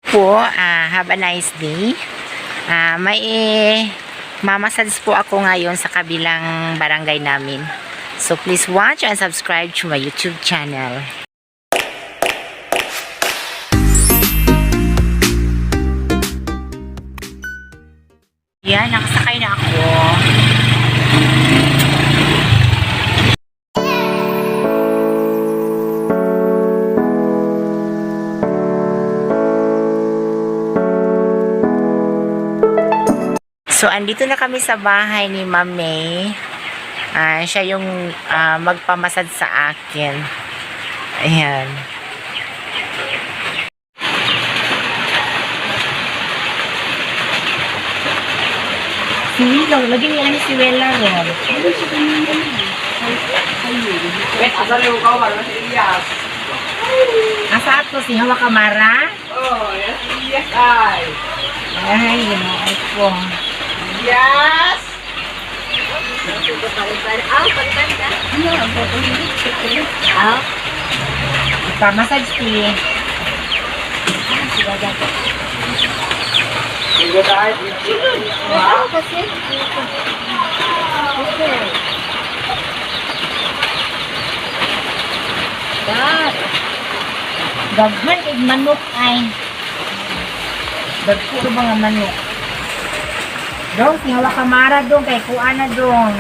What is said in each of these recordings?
Po, have a nice day. May mamasage po ako ngayon sa kabilang barangay namin. So please watch and subscribe to my YouTube channel. Yan, nakasakay na ako. So, andito na kami sa bahay ni Ma'am May. Siya yung magpamasad sa akin. Ayan. Si Willow, lagi niya ano si Wella ron. Wait, asal yung kawan? Si Elias. Asa ato si Hawa Kamara? Oh, yes, Elias ay. Ay, ginawa ko. Yes! Ipamassage si. Hindi tayo. Wow. Daghan ig manok ay. Dagko mga manok. Dong, si Hawa Kamara dong, kay kuha na dong.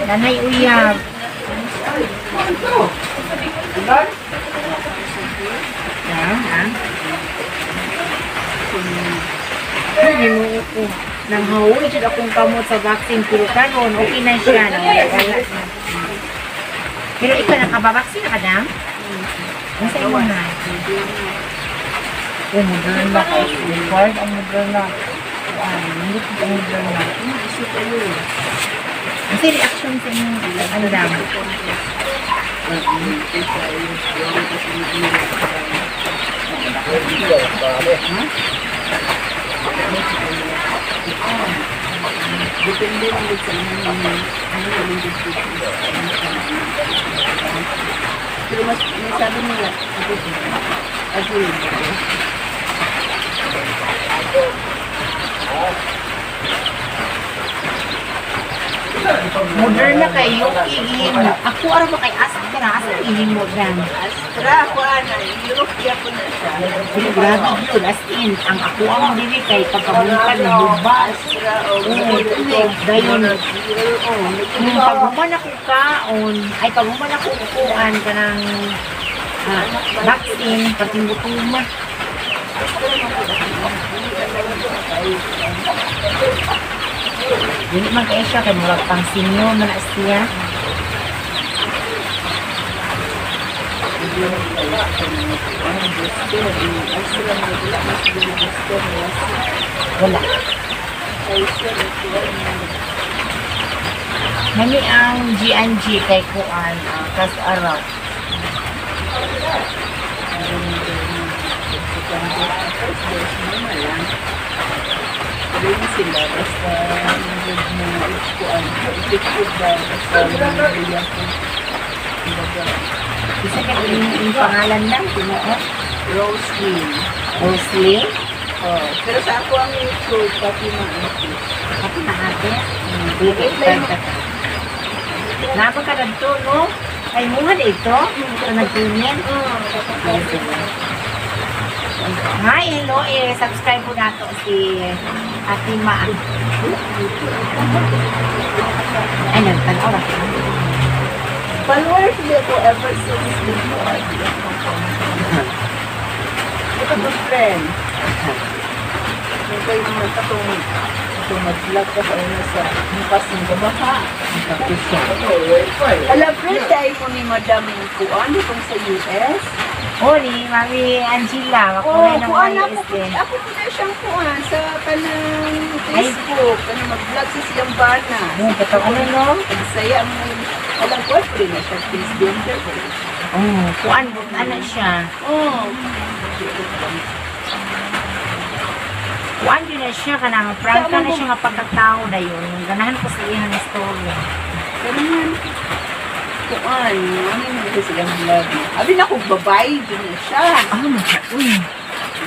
Nanay uyab. Hindi mo ko. Nang hawin siya akong kamot sa vaccine, pero karon okay na siya. Wala na. Pero ikaw nakababaksin na ka, Dam? Nasa imo na? Oh, Moderna ka. Required ang Moderna. Hindi ko ang Moderna. Kasi reaction sa inyo, ano Dam? Depende lang sa inyo. Pero mas sabi nila, agree. Moderna kayo, ihin mo. Ako araw ba kay Astra? Astra ihin mo, Dam. Astra, ako ana, Europe ko na siya. Pero grabe yun, as in, ang ako ang dili kay pagkabungkan na bubas. Astra, Dayon, paghuman ako kaon, ay paghuman ako kukuan ka ng vaccine, patimbutuman. Dili man kayo siya, kay murag pang sinyo man as siya. Wala. Nami ang G&G kay kuan, kas araw. Hindi sila, basta kuan, effective ba, basta nangyayon ko. Isa ka yung pangalan lang, tinuot. Roslyn. Rosely. Oh, pero sa ako ang fruit, pati maanti. Ako na ate. Napa ka na ito, no? Ay, muna na ito. Ito nagtunyan. Hi, hello. Subscribe po nato si Ate Ma. Ay, nagtanaw na. Followers niya ko ever since before. Ito po friend. Nagay mo na katong mag-vlog ka sa una sa mukas ng babaha. Alam, friend, dahil mo ni Madam Kuan, itong sa US. Oh, ni Mami Angela. Oh, Makuha ng kuan mga ako po. US. Ako po na siyang kuan sa kanang Facebook. Ano, mag-vlog sa siyang bana. Oh, totoo ano, no? Nagsaya mo. Alam ko, friend na siya. Transgender. Oh, kuan, ano siya? Oh. Kuan din na siya, kanang prank ka na siya nga pagkatao na yun. Ganahan ko sa iyang story. Pero yan. Kuan, ano yung kasi silang vlog. Abi na kung babae, din na siya. Ah, uy.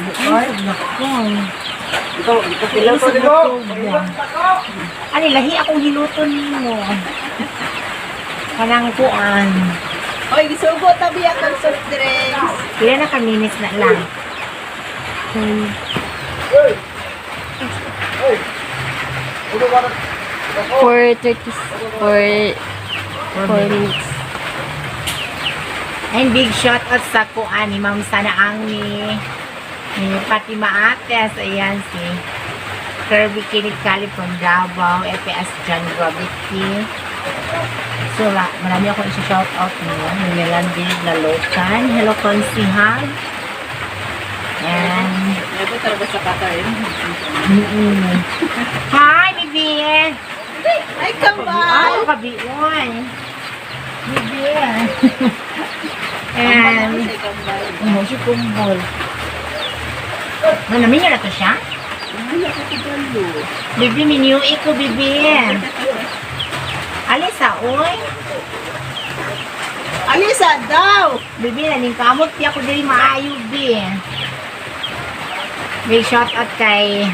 Ay, nakong. Ito sa luto. Ani, lahi akong hiluton mo. Kanang kuan. Oy, gisugo tabi akong soft drinks. Kaya na kaminis na lang. For 30, for 4 minutes. And big shout out sa kuan ni Ma'am Sanaang ni Fatima Ates. Ayan si Kirby Kinikali from Davao, EPS John Gravity. So, marami akong isa-shout out niyo. Yung Melandil na Locan. Hello, Consihag. And, Ito talaga sa Qatar. hi, Bibi! Ay, kambal! Oh, kabiuan. Bibi! And, Ay, kambal. ano si Kumbol? Namin niya na to siya? Ay, ako kibalo. Bibi, miniui ko, Bibi. Alisa, oy. Alisa daw! Bibi, naning kamot piya ko diri maayo, Bi. Big shout out kay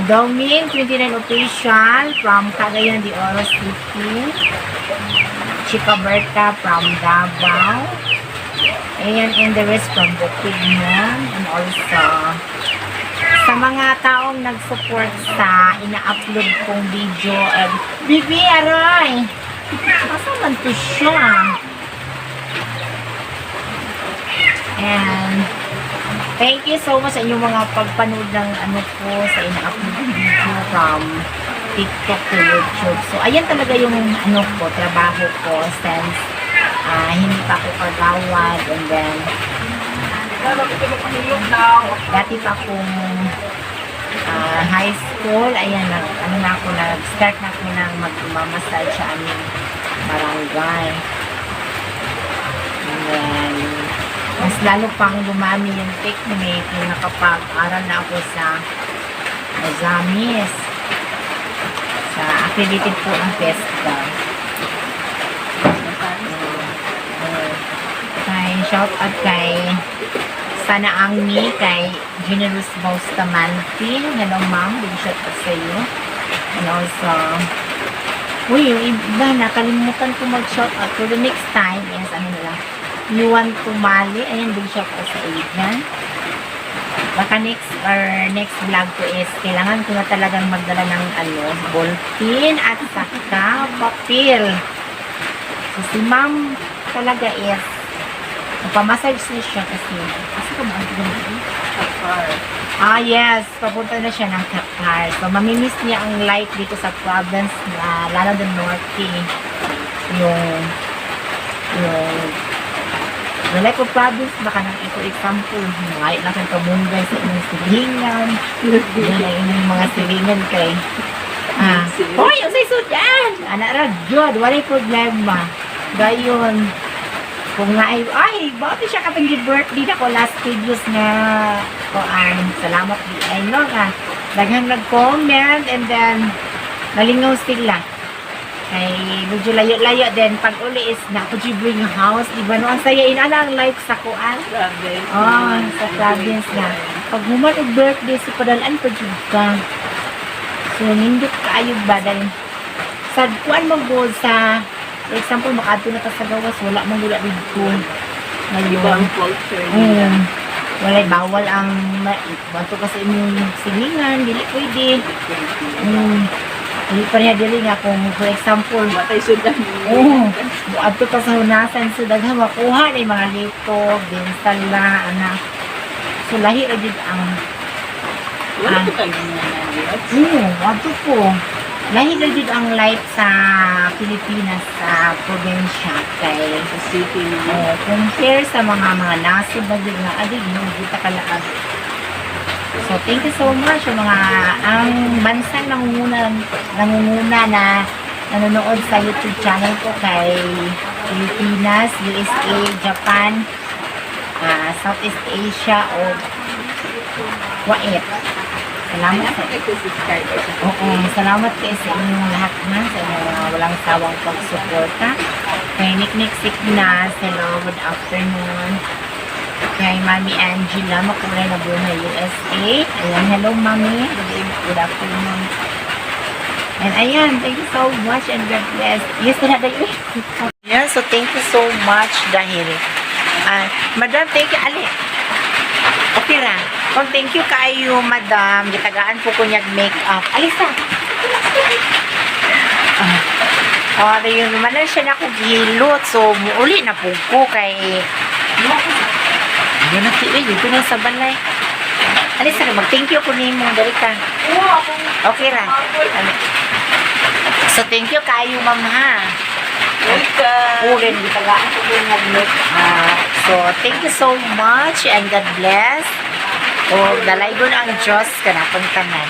Doming 29 Official from Cagayan de Oro City. Chica Berta from Davao. And the rest from Bukidnon. And also sa mga taong nag-support sa ina-upload kong video. Bibi, aray! Asa man to siya? And thank you so much sa inyong mga pagpanood ng ano ko sa ina-upload video from TikTok to YouTube. So, ayan talaga yung ano ko, trabaho ko since hindi pa ako kagawad and then dati pa akong high school, ayan, nag-start na ako ng mag-massage sa aming barangay. And then, mas lalo pang dumami yung technique yung nakapag-aral na ako sa Azamis sa accredited po ang PESDA. Kay shout out kay Sanaang ni kay Generous Bustamante. Hello ma'am, big shout out sa iyo. And also, uy, yung iba, nakalimutan ko mag-shout out. For the next time, yes, ano na lang, you want to mali, ayan, big shout out sa iyo dyan. Baka next vlog ko is, kailangan ko na talagang magdala ng ballpen at saka papel. So, si ma'am talaga is, nagpamassage na siya kasi ka ba ang Qatar. yes, papunta na siya ng Qatar. So, mamimiss niya ang light dito sa province na lalo ng Norte. Yung wala ko province, baka nang ito example, ngayon lang kang kabunggay sa inyong silingan. Yun na inyong mga silingan kay hoy, yung sa isod yan! Anak ra, God, walay problema. Gayon, kung nga ay, bakit siya katang birthday na ko last videos nga salamat di ay no nga daghang nag-comment and then nalingaw sila kay medyo layo-layo din pag uli is na could you bring a house di ba no ang saya inana ang life sa kuan sa province na pag human og birthday si padalan pa jud ka so nindot kaayo ba dahil sa kuan mo sa for example, makaadto na ta sa gawas, wala mong gula dito. Ngayon, Ibang culture nila. walay bawal ang banto kasi imong silingan, dili pwede. Dili pa niya dili nga kung for example, Matay sudan. adto pa sa hunasan so daghan makuha na yung mga litog, din sala, anak. So lahi ra jud ang Wala ko kayo nga adto po. Lahi na jud ang life sa Pilipinas sa probinsya kay sa city na. compare sa mga nasod na jud nga adig no kita kalaag. So thank you so much sa mga ang bansang nangunguna na nanonood sa YouTube channel ko kay Pilipinas, USA, Japan, Southeast Asia o Kuwait. Salamat sa salamat kayo sa inyong lahat na sa inyong mga walang sawang pagsuporta. Kay Nick Signas, hello, good afternoon. Kay Mami Angela, makulay na buhay USA. Ayan, hello Mami. Good afternoon. And ayan, thank you so much and God bless. Yes, na dahil. Yan, so thank you so much dahil. Madam, thank you. Ali. Okay ra. Kung thank you kayo, Madam. Gitagaan po ko niyag make-up. Alisa. Yun naman na siya na ako gilot. So, uli na po ko kay... Yun na tiyo. Yun na sa balay. Alisa, mag-thank you ko ni mo. Dali ka. Okay ra. So, thank you kayo, ma'am, ha. Welcome. Urin, gitagaan ko po nag-make-up. So, thank you so much and God bless. O, dalay ko na ang Diyos ka na puntanan.